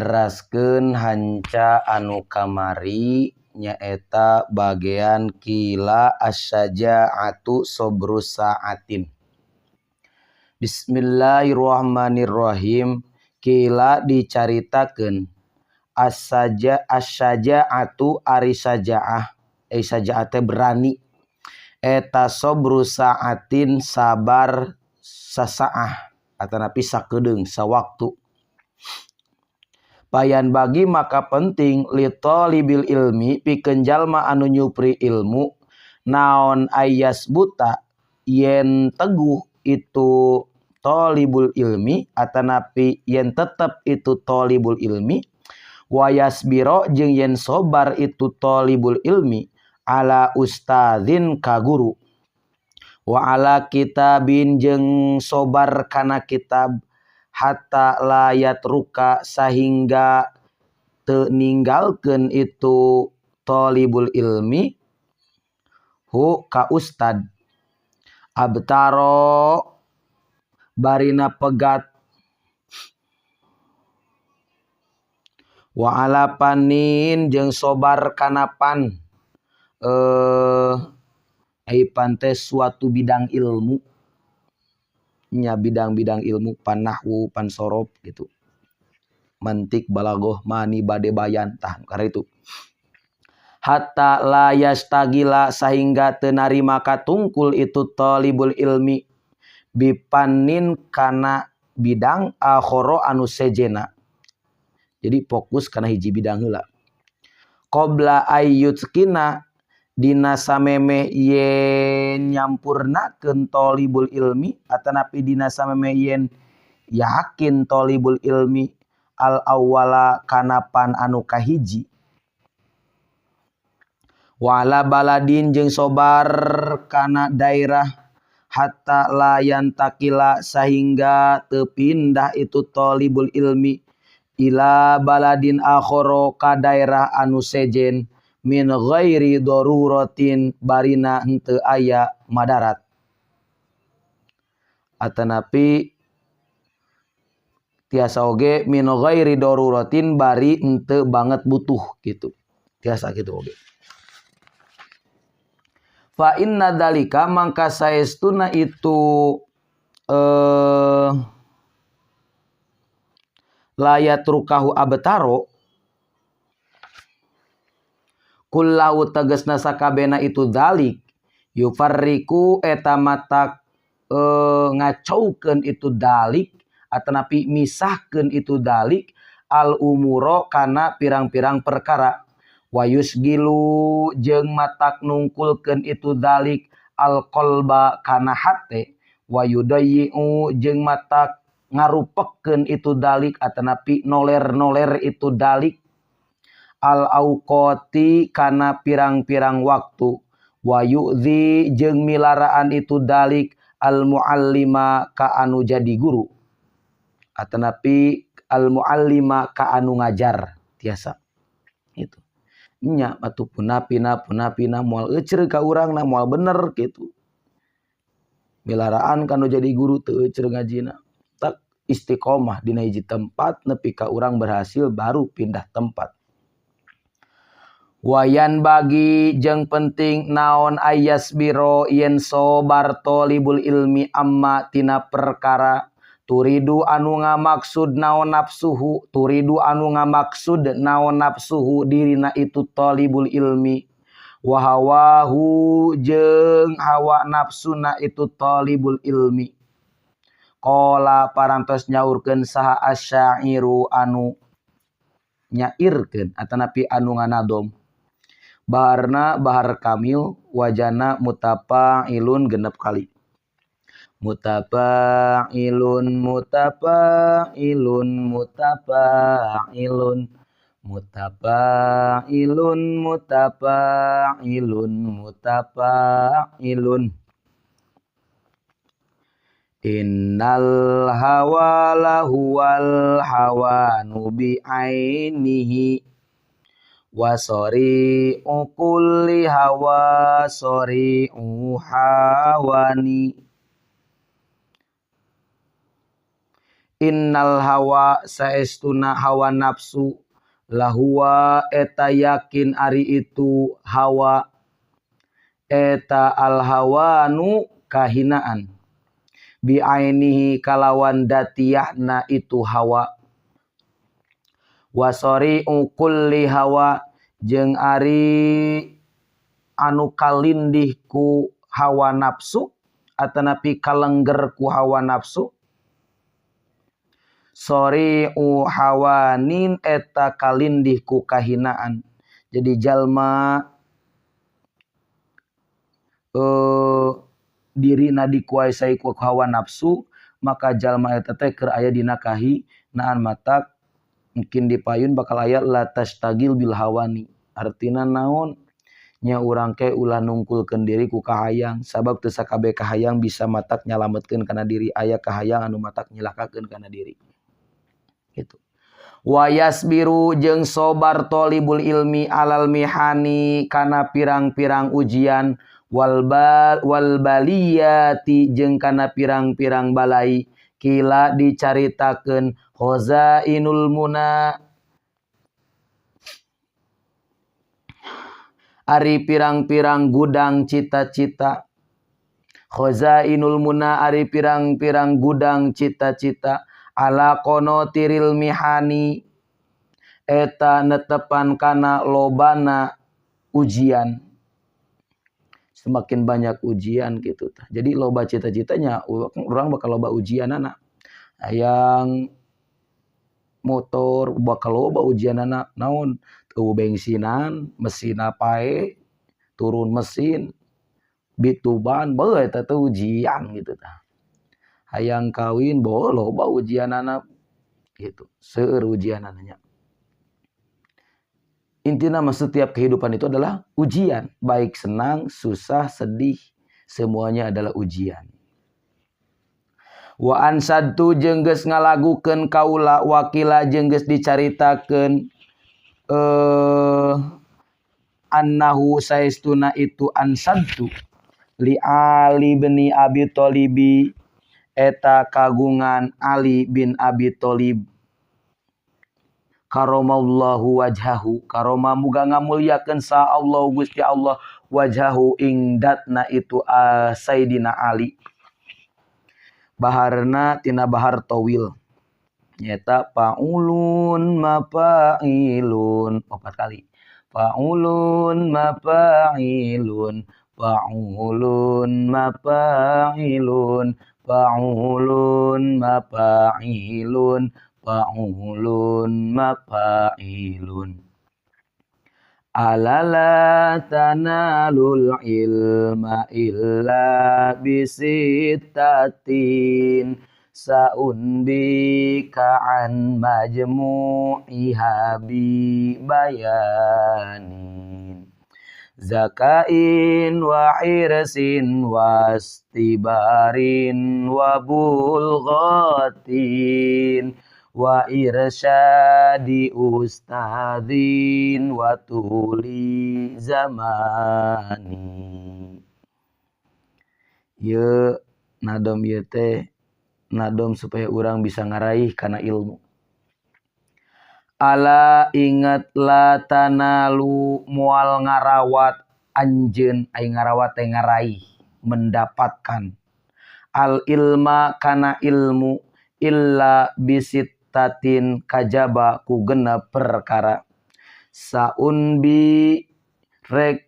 Neraskeun hanca anu kamari nyaeta bagean kila asyaja'atu sobru sa'atin. Bismillahirrahmanirrahim. Kila dicaritakeun asyaja'atu ari saja'ah, saja'ah teh berani, eta sobru sa'atin sabar sasaah atanapi sakedeung sawaktu. Payan bagi maka penting li talibil ilmi pikeun jalma anu nyupri ilmu naon ayas buta yen teguh itu talibul ilmi atanapi yen tetep itu talibul ilmi wayasbiro jeung yen sobar itu talibul ilmi ala ustadzin ka guru wa ala kitabin jeung sobar kana kitab hatta layat ruka sahingga teu ninggalkeun itu talibul ilmi hu ka ustad abtaro barina pegat wa ala panin jeung sobar kana pan ai pan teh suatu bidang ilmu nya bidang-bidang ilmu panahwu pansorob gitu mantik balagoh mani bade bayan tah karena itu hatta la yastagila sehingga teu narima katungkul itu talibul ilmi bipanin kana bidang akhoro anu sejena. Jadi fokus kana hiji bidang heula qabla ayyutskina dina sameme yen nyampurnakeun talibul ilmi atanapi dina sameme yen yakin talibul ilmi al awwala kana pan anu kahiji wala baladin jeung sobar kana daerah hatta layan takila sehingga teu pindah itu talibul ilmi ila baladin akhoro ka daerah anu sejen min ghairi daruratin barina henteu aya madarat atanapi tiasa oge min ghairi daruratin bari henteu banget butuh gitu tiasa gitu oge. Fa inna dzalika mangka saestuna itu layatrukahu abtaro kullahu tegasna sakabena itu dzalik yufarriku eta matak ngacaukeun itu dalik atanapi misahkeun itu dalik al umuro kana pirang-pirang perkara wayusgilu jeung matak nungkulkeun itu dalik al qalba kana hate wayudayyi'u jeung matak ngarupekeun itu dalik atanapi noler-noler itu dalik al auqati kana pirang-pirang waktu wayu'zi jeung milaraan itu dalik al muallima ka anu jadi guru atanapi al muallima ka anu ngajar tiasa itu nya atuh punapina moal euceur ka urangna moal bener kitu milaraan ka nu jadi guru teu euceur ngajina tak istiqomah dina hiji tempat nepi ka urang berhasil baru pindah tempat. Wayan bagi jeung penting naon ayas biro yen sobar tolibul ilmi amma tina perkara turidu anu ngamaksud naon nafsuhu turidu anu ngamaksud naon nafsuhu dirina itu tolibul ilmi wa hawahu jeung hawa nafsuna itu tolibul ilmi. Qala parantos nyaurkeun saha asyairu anu nyairkeun atanapi anu nganadom baharna bahar kamil wajana mutafa'ilun genep kali mutafa'ilun mutafa'ilun mutafa'ilun mutafa'ilun mutafa'ilun mutafa'ilun. Innal hawa lahuwal hawanu bi'ainihi wa sari'u kulli hawa sari'u hawani. Innal hawa saestuna hawa nafsu lahuwa eta yakin ari itu hawa eta al hawanu kahinaan bi'ainihi kalawan datiyahna itu hawa wasari'u kulli hawa jeung ari anu kalindih ku hawa nafsu atanapi kalengger ku hawa nafsu sori'u hawanin eta kalindih ku kahinaan. Jadi jalma dirina dikuasai ku hawa nafsu maka jalma eta teh keur aya dina kahinaan matak mungkin dipayun bakal aya la tastagil bil hawani. Artina naon? Nya urang ke ulah nungkulkeun diri ku kahayang sabab teu sakabeh kahayang bisa matak nyalametkeun kana diri, aya kahayang anu matak nyilakakeun kana diri. Gitu. Wa yasbiru jeung sobar tolibul ilmi alal mihani kana pirang-pirang ujian wal baliyati jeung kana pirang-pirang balai kila dicaritakeun khazainul muna ari pirang-pirang gudang cita-cita khazainul muna ari pirang-pirang gudang cita-cita ala konotiril mihani eta netepan kana lobana ujian. Semakin banyak ujian gitu. Jadi loba cita-citanya orang bakal loba ujian anak. Yang motor bakal loba ujian anak naon teu bensinan, mesin pae, turun mesin, bituban beuh eta teh ujian gitu tah. Hayang kawin boh loba ujian anak gitu. Seueur ujian anaknya. Intinya setiap kehidupan itu adalah ujian, baik senang, susah, sedih, semuanya adalah ujian. Wa ansadtu jeung geus ngalagukeun kaula wakila jeung geus dicaritakeun annahu saestuna itu ansadtu li Ali bin Abi Thalibi eta kagungan Ali bin Abi Thalib karomallahu wajhahu karoma muga ngamulyakeun sa Allah Gusti Allah wajhahu ing datna itu Sayyidina Ali baharna tina bahar tawil nyata faulun mafailun 4 kali faulun mafailun faulun mafailun faulun mafailun fa'ulun mafa'ilun alala tanalul ilma illa bisittatin sa'unbika an majmu'iha bi bayanin zakain wa hirsin wastibarin wa bulghatin wa irsyadi ustadzin wa tuli zamani. Ye nadom ieu teh nadom supaya urang bisa ngaraih kana ilmu. Ala ingat la tanalu moal ngarawat anjeun ai ngarawat teh ngaraih mendapatkan al ilma kana ilmu illa bisit tatin kajaba ku genep perkara saunbi rek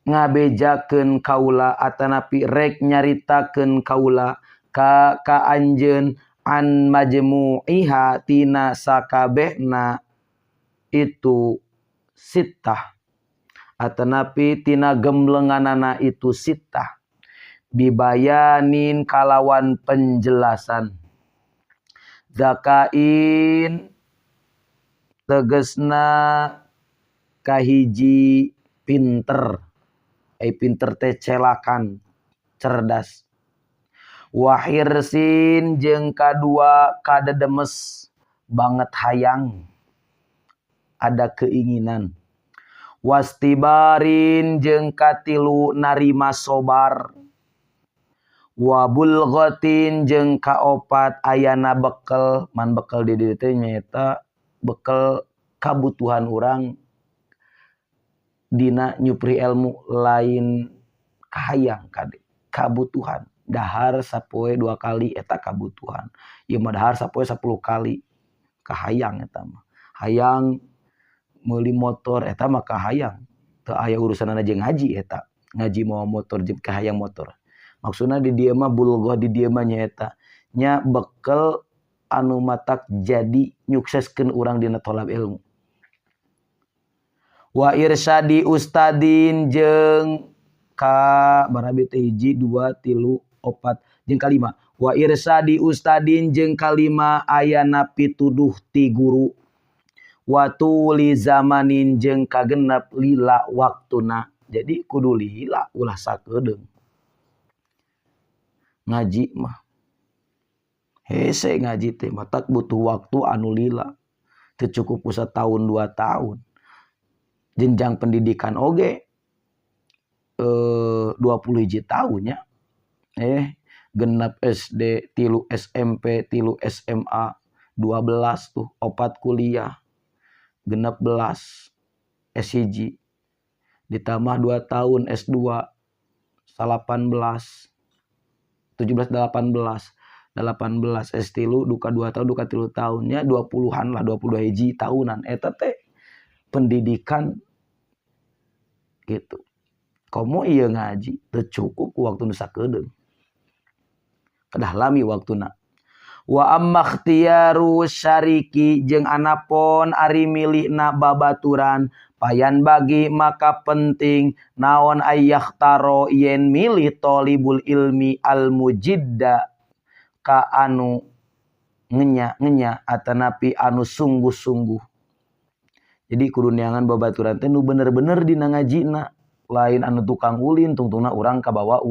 ngabejakeun kaula atanapi rek nyaritakeun kaula ka anjeun an majmu'iha tina sakabehna itu sittah atanapi tina gemblenganana itu sittah bibayanin kalawan penjelasan zakain tegesna kahiji pinter ai pinter teh celakan cerdas wahirsin jeung kadua kadedemes banget hayang ada keinginan wastibarin jeung katilu narima sobar Wa bulghatin jeung kaopat ayana bekel, man bekel di dieu teh nyaeta bekel kabutuhan urang dina nyupri ilmu lain kahayang kade kabutuhan. Dahar sapoe 2 kali eta kabutuhan. Ieu mah dahar sapoe 10 kali kahayang eta mah. Hayang meuli motor eta mah kahayang. Teu aya urusanana jeung ngaji eta. Ngaji mawa motor jeung kahayang motor. Maksudna di dieu mah bulghah di dieu mah nyaeta nya bekel anu matak jadi nyukseskeun urang dina tolab ilmu. Wa irsyadi ustadin jeung ka barabi teh 1 2 3 4 jeung kalima. Wa irsyadi ustadin jeung kalima ayana pituduh ti guru. Wa tuli zamanin jeung kagenep lila waktuna. Jadi kudu lila ulah sakedeung. Ngaji mah hese ngaji teh matak butuh waktu anu lila. Teu cukup ku satahun 2 tahun. Jenjang pendidikan oge 21 tahunnya. Genep SD, 3 SMP, 3 SMA, 12 tuh, 4 kuliah, 16 S1, ditambah 2 tahun S2, 18, 17, 18, 18 S3, duka 2 tahun, duka 3 tahunnya, 20-an lah, 22 hiji tahunan. Eta teh pendidikan gitu. Komo ieu ngaji teu cukup ku waktu nu sakedeung. Kedah lami waktuna. Wa amma ikhtiyaru syariki jeung anapon ari milihna babaturan payan bagi maka penting naon ayyahtaro yen milih tolibul ilmi al mujidda ka anu ngenya-ngenya atanapi anu sungguh-sungguh. Jadi kudu neangan babaturan teh nu bener-bener dina ngajina, lain anu tukang ulin tungtungna urang kabawa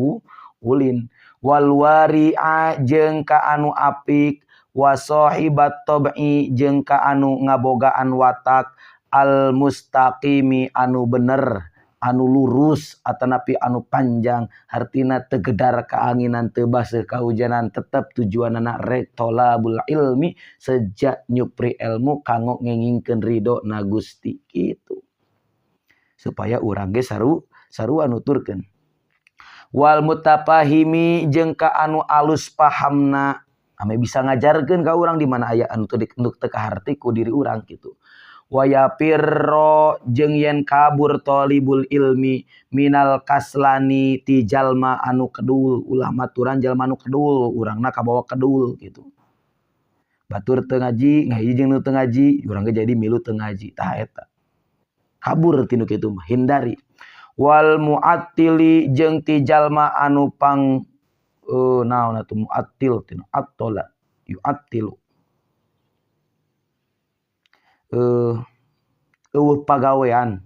ulin. Wal wari'a jeung ka anu apik, wa sahibat tab'i jeung ka anu ngabogaan watak al mustaqimi anu bener, anu lurus atanapi anu panjang, hartina teu gedar kaanginan teu baseuh kahujanan, tetep tujuanana rek tolabul ilmi sejak nyupri ilmu kanggo ngengingkeun ridho na Gusti kitu. Supaya urang ge sarua nuturkeun. Wal mutafahimi jeung ka anu alus pahamna, ame bisa ngajarkeun ka urang di mana aya anu teu teu kaharti ku diri urang kitu. Wa yapirro jeung yen kabur tolibul ilmi minal kaslani ti jalma anu kedul, ulah maturan jalma anu kedul, urangna kabawa kedul kitu. Batur teu ngaji, ngahiji jeung nu teu ngaji, urang ge jadi milu teu ngaji. Tah eta. Kabur ti nu kitu mah, hindari. Wal mu'attili jeung ti jalma anu pang naon atuh mu'attil tina attola yu'attilu. Eueuh pagawean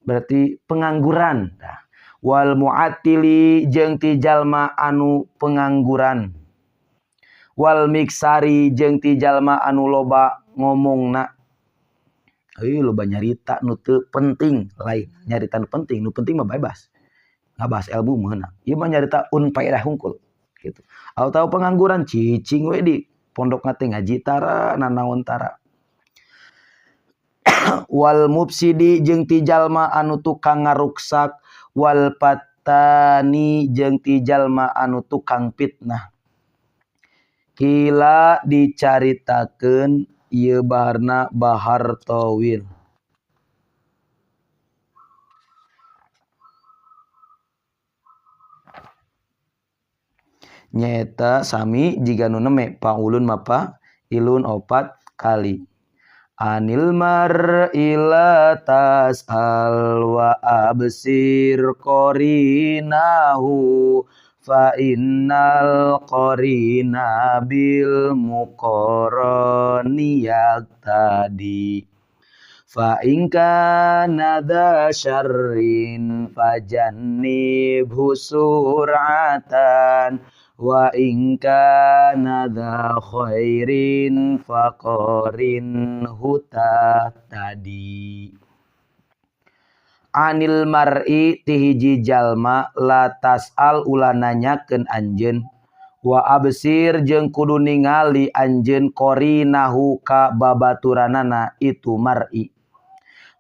berarti pengangguran. Nah, wal mu'attili jeung ti jalma anu pengangguran. Wal miksari jeung ti jalma anu loba ngomongna. Loba nyarita nu teu penting, lain nyarita nu penting, nu penting mah bebas. Ngabahas ilmu meunang. Ieu mah nyarita unfaedah hungkul gitu. Atau pengangguran cicing we di pondok teh ngaji tara nanaon tara. Wal mufsidi jeung ti jalma anu tukang ngaruksak, wal patani jeung ti jalma anu tukang fitnah. Kila dicaritakeun ieu baharna bahar tawil. Nyaeta sami jiga nu neme paulun mapa ilun 4 kali. Anil mar'i la tas'al wa absir qarinahu fa innal qarina bil muqarani yaqtadi fa in kana dha syarrin fajannibhu sur'atan wa in kana dha khairin faqarinhu tadi. Anil mar'i ti hiji jalma la tas'al ulah nanyakeun anjeun wa absir jeung kudu ningali anjeun qarinahu ka babaturanana itu mar'i.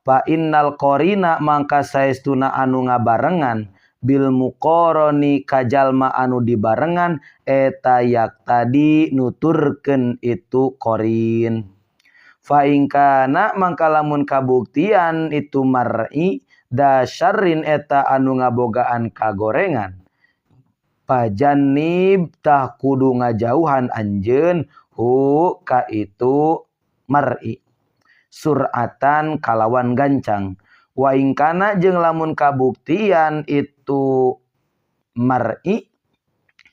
Fa innal qarina mangka saestuna anu ngabarengan bil muqarani ka jalma anu dibarengan eta yak tadi nuturkeun itu qarin. Fa in kana mangka lamun kabuktian itu mar'i dasyarrin eta anu ngabogaan kagorengan pajanib tah kudu ngajauhan anjeun hu ka itu mar'i suratan kalawan gancang. Wa in kana jeung lamun kabuktian itu mar'i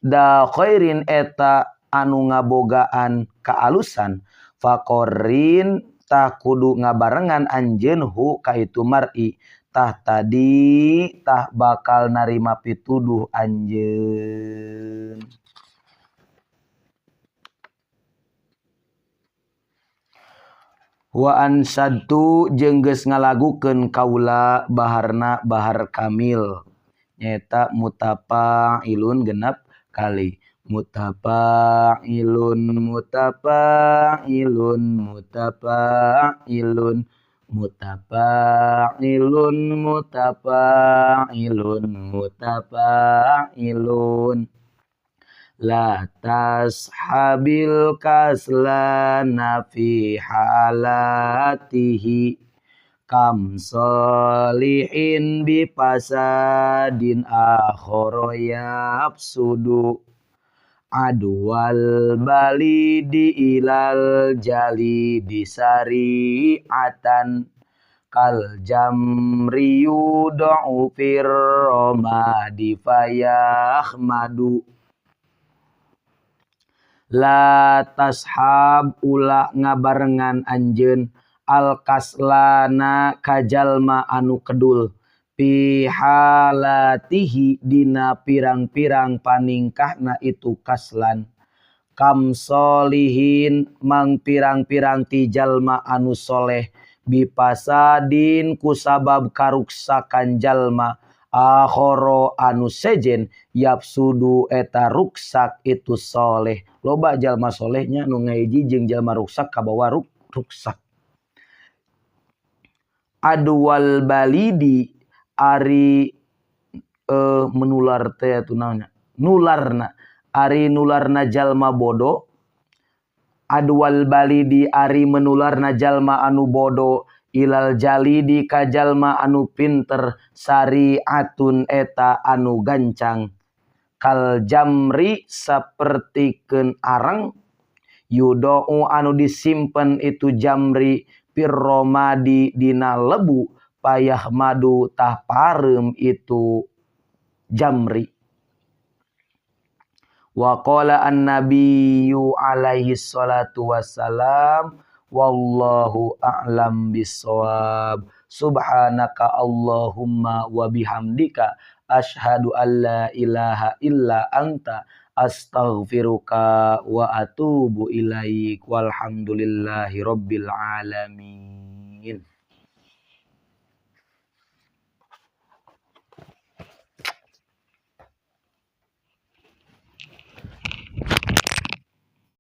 da khairin eta anu ngabogaan kaalusan faqorrin tah kudu ngabarengan anjeun hu ka itu mar'i tah tadi tah bakal narima pituduh anjeun. Wa ansadtu jeung geus ngalagukeun kaula baharna bahar kamil nyaeta mutafa'ilun genep kali. Mutafa'ilun mutafa'ilun mutafa'ilun mutafa'ilun mutafa'ilun mutafa'ilun. La tashabil kaslana fi halatihi kam solihin bi fasadin akhara yafsudu adwal balidi ilal jalidi sari'atan kal jamri yud'u fir ramadi fayahmadu. La tashab ulah ngabarengan anjeun al kaslana kajalma anu kedul fi halatihi dina pirang-pirang paningkahna itu kaslan kam solihin mang pirang-pirang ti jalma anu soleh bipasadin kusabab karuksakan jalma akhoro anu sejen yapsudu eta ruksak itu soleh. Loba jalma solehnya nu ngahiji jeung jalma ruksak kabawa ruksak. Adwal balidi ari menular teh atuh naonnya nularna ari nularna jalma bodoh. Adwal balidi ari menularna jalma anu bodoh ilal jalidi ka jalma anu pinter sariatun eta anu gancang kal jamri sapertikeun areng yudau anu disimpen itu jamri pirromadi dina lebu payah madu tah pareum itu jamri. Wa qala an-nabiyyu alaihi salatu wassalam wallahu a'lam bissawab. Subhanaka Allahumma wa bihamdika asyhadu an la ilaha illa anta astaghfiruka wa atubu ilaik. Walhamdulillahi rabbil alamin.